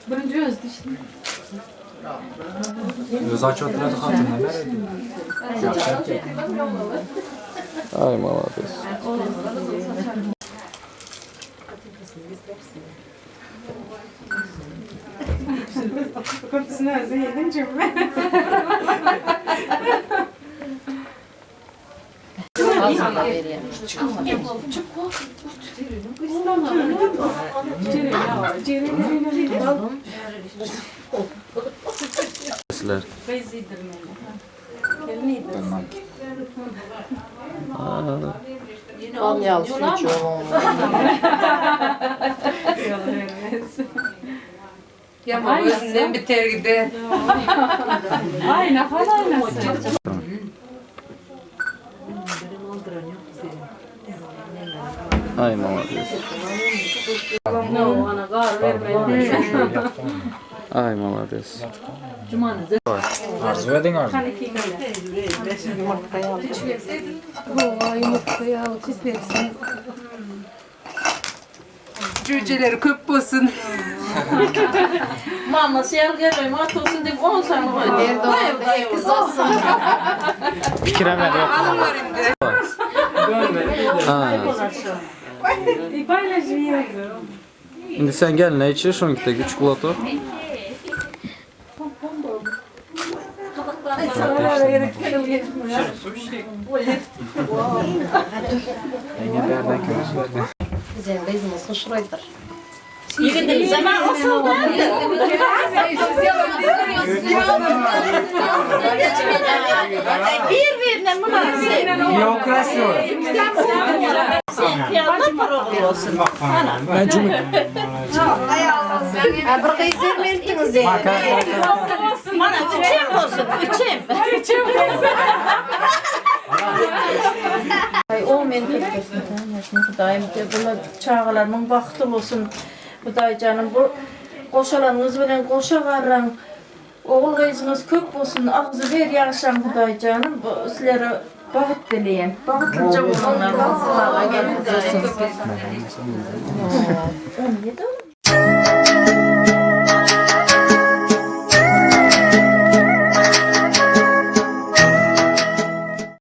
Birinji özi dişli. Özi açıp oturady hatynyna beredi. Ýagşy erkek. Aý malades. Köpüsini özi ýedin jümme. Sizler. Bal ýaly süýji onuň. Ýaman özünden biter gider. Aýna hal aýnasy. Aý malades. Aý malades. Arzuw ediň arzuw. Jüýjeleri köp bolsun. Mamasy ýaly gelmeý, mat bolsun diýip 10 sany goýdy. Goý, goý, olsun. Pikirem ýok. Alymlar indi. Ha. Indi sen gel ne içir şonunkide güç glotок. Ýeňňe bärden kömek berdi. Biziň gyzymyz hoşroýdyr. Ýigidim zaman Bir-birine mynasyp. Ýok krasiwo. Sen ýalan parogly bolsun. Ben cumhur. Bir gyz bermelidiňiz. Mana üçem bolsun, üçem. Ay o men Hudaýym bular çagalarymyň bagtly bolsun. Hudaý janym bu goşalaryňyz bilen goşa garraň. Ogul gyzyňyz köp bolsun. Agzy ber ýaşaň Hudaý janym. Bu sizlere bagt dileýän. Bagtlyja boluňlar.